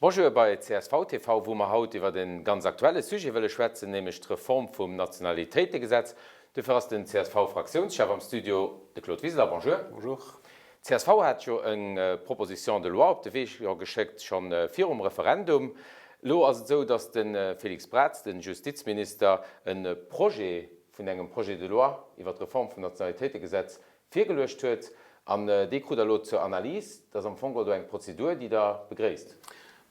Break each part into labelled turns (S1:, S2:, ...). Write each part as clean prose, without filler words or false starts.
S1: Bonjour bei csv TV, wou mer haut iwwert en ganz aktuelle Sujet wëlle schwätzen, nämlech d'Reform vum Nationalitéitegesetz. Duerfir ass den CSV-Fraktiounschef am Studio, de Claude Wiseler. Bonjour.
S2: Bonjour.
S1: Csv hat jo eng Proposition de loi op de Wee geschéckt, scho virum Referendum. Elo ass et esou, datt de Félix Braz, de Justizminister, e Projet vun engem Projet de loi iwwert d'Reform vum Nationalitéitegesetz virgeluecht huet, an dee krut Der elo zur Analys. Dat ass am Fong geholl do eng Prozedur, déi Der begréisst.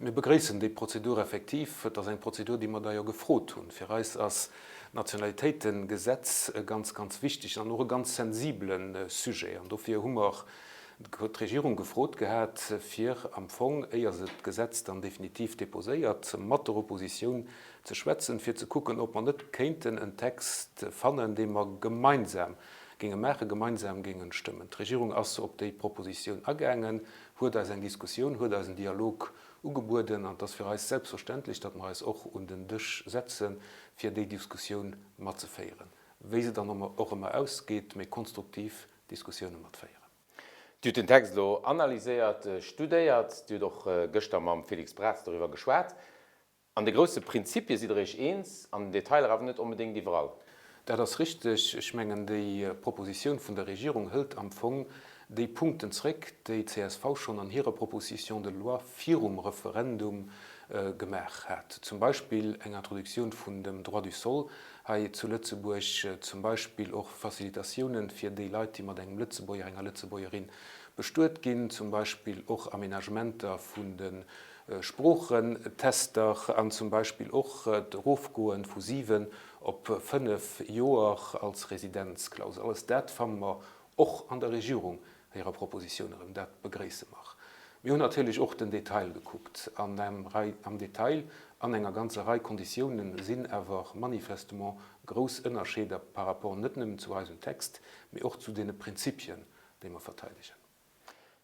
S2: Mir begréissen déi Prozedur effektiv. Et ass eng Prozedur, déi mer da jo gefrot hunn. Fir eis ass d'Nationalitéitengesetz e ganz, ganz wichtegen an och e ganz sensibele Sujet. An dofir hu mer d'Regierung gefrot gehat, fir am Fong, éier se d'Gesetz dann definitiv déposéiert, mat der Oppositioun ze schwätzen, fir ze kucken, ob mer net kéinten en Text fannen, dee mer gemeinsam géinge maachen, gemeinsam géinge stëmmen. D'Regierung ass op déi Propositioun agaangen, huet eis eng Diskussioun, huet eis en Dialog ugebueden an et ass fir eis selbstverständlech, datt mer eis och un den Dësch setzen, fir déi Diskussioun matzeféieren, wéi se dann och ëmmer ausgeet, mee konstruktiv Diskussioune matféieren.
S1: Dir hutt den Text elo analyséiert, studéiert, Dir hutt och gëschter mam Félix Braz doriwwer geschwat. An de grousse Prinzipie sidd Der Iech eens, an den Detailer awer net onbedéngt iwwerall.
S2: Dat ass richteg. Ech mengen, déi Propositioun vun der Regierung hëlt am Fong déi Punkten zréck, déi csv schonn an hirer Proposition de loi virum Referendum gemaach hat. Zum Beispill eng Introductioun vun dem Droit du sol hei zu Lëtzebuerg, zum Beispill och Facilitatiounen fir déi Leit, déi mat engem Lëtzebuerger, enger Lëtzebuergerin bestuet ginn, zum Beispill och Aménagementer vun de Sproochentester an zum Beispill och d'Erofgoe vu 7 op 5 Joer als Residenzklausel. Alles dat fanne mer och an der Regierung hirer Propositioun erëm. Dat begréisse mer. Mir hunn natierlech och den Detail gekuckt. An am Detail, an enger ganzer Rei Konditiounen, sinn awer manifestement grouss Ënnerscheeder par rapport net nëmmen zu eisem Text, mee och zu deene Prinzipien, déi mer verteidegen.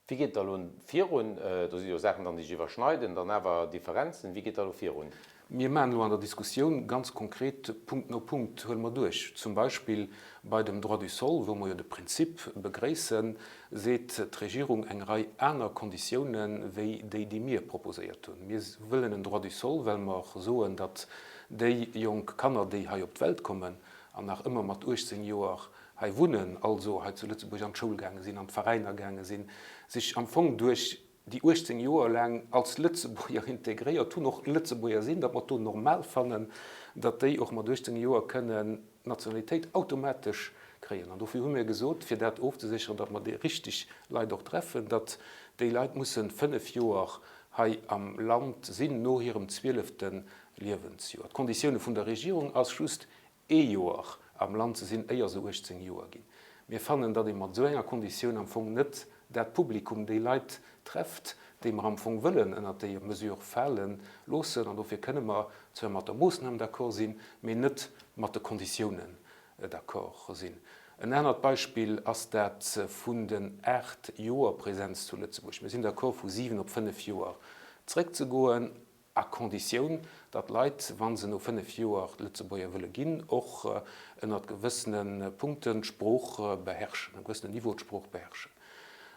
S1: Wéi geet et da elo virun? Do si jo Saachen dran, déi sech iwwerschneiden, dann awer Differenzen. Wéi geet et da elo virun?
S2: Mir maachen elo an der Diskussioun ganz konkret Punkt no Punkt, huele mer duerch. Zum Beispill bei dem Droit du sol, wou mer jo de Prinzip begréissen, seet d'Regierung eng Rei aner Konditiounen wéi déi, déi mir proposéiert hunn. Mir wëllen en Droit du sol, well mer soen, datt déi jonk Kanner, déi hei op d'Welt kommen an nach ëmmer mat 18 Joer hei wunnen, also hei zu Lëtzebuerg an d'Schoul gaange sinn, an d'Veräiner gaange sinn, sech am Fong duerch déi 18 Joer laang als Lëtzebuerger integréiert hunn, och Lëtzebuerger sinn, datt mer et do normal fannen, datt déi och mat 18 Joer kënnen d'Nationalitéit automatesch kréien. An dofir hu mir gesot, fir dat ofzesécheren, datt mer déi richteg Leit och treffen, datt déi Leit mussen 5 Joer hei am Land sinn no hirem zwielefte Liewensjoer. D'Konditioune vun der Regierung ass just ee Joer am Land ze sinn, éier se 18 Joer ginn. Mir fannen, datt ee mat esou enger Konditioun am Fong net dat Publikum, déi Leit trefft, déi mer am Fong wëllen ënnert déi Mesure fale loossen. An dofir kënne mer zwar mat der Moossnam d'accord sinn, mee net mat de Konditiounen d'accord sinn. En anert Beispill ass dat vun den 8 Joer Präsenz zu Lëtzebuerg. Mir sinn d'accord, vu 7 op 5 Joer zréckzegoen. À conditioun, datt Leit, wa se no 5 Joer Lëtzebuerger wëlle ginn, och ënnert gewëssene Punkten d'Sprooch beherrschen, e gewëssenen Niveau d'Sprooch beherrschen.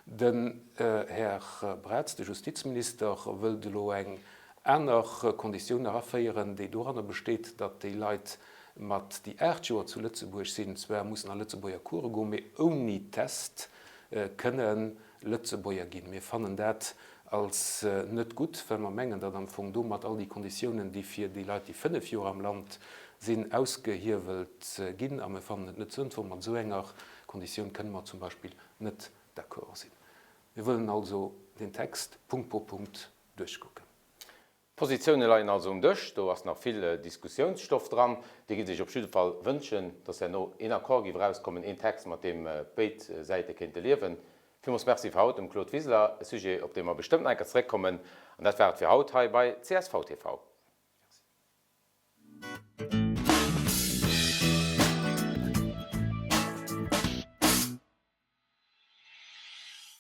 S2: Den Här Braz, de Justizminister, wëllt elo eng aner Konditioun nach aféieren, déi doranner besteet, datt déi Leit mat, déi 8 Joer zu Lëtzebuerg sinn, zwar mussen a Lëtzebuerger Course goen, mee ouni Test kënnen Lëtzebuerger ginn. Mir fannen dat als net gutt, well mer mengen, datt am Fong domat all déi Konditiounen, déi fir déi Leit, déi 5 Joer am Land sinn, ausgehiewelt ginn. A mir fannen et net sënnvoll. Mat esou enger Konditioun kënne mer zum Beispill net d'accord sinn. Mir wëllen also deen Text Punkt pro Punkt duerchkucken.
S1: D'Positioune leien also um Dësch, do ass nach vill Diskussiounsstoff dran. Dir gitt Iech op jidde Fall wënschen, datt herno een Accord géif erauskommen, een Text, mat deem béid Säite kéinte liewen. Villmools Merci fir haut dem Claude Wiseler, e Sujet, op dee mer bestëmmt nach eng Kéier zeréckkommen. An dat war et fir haut hei bei csv TV.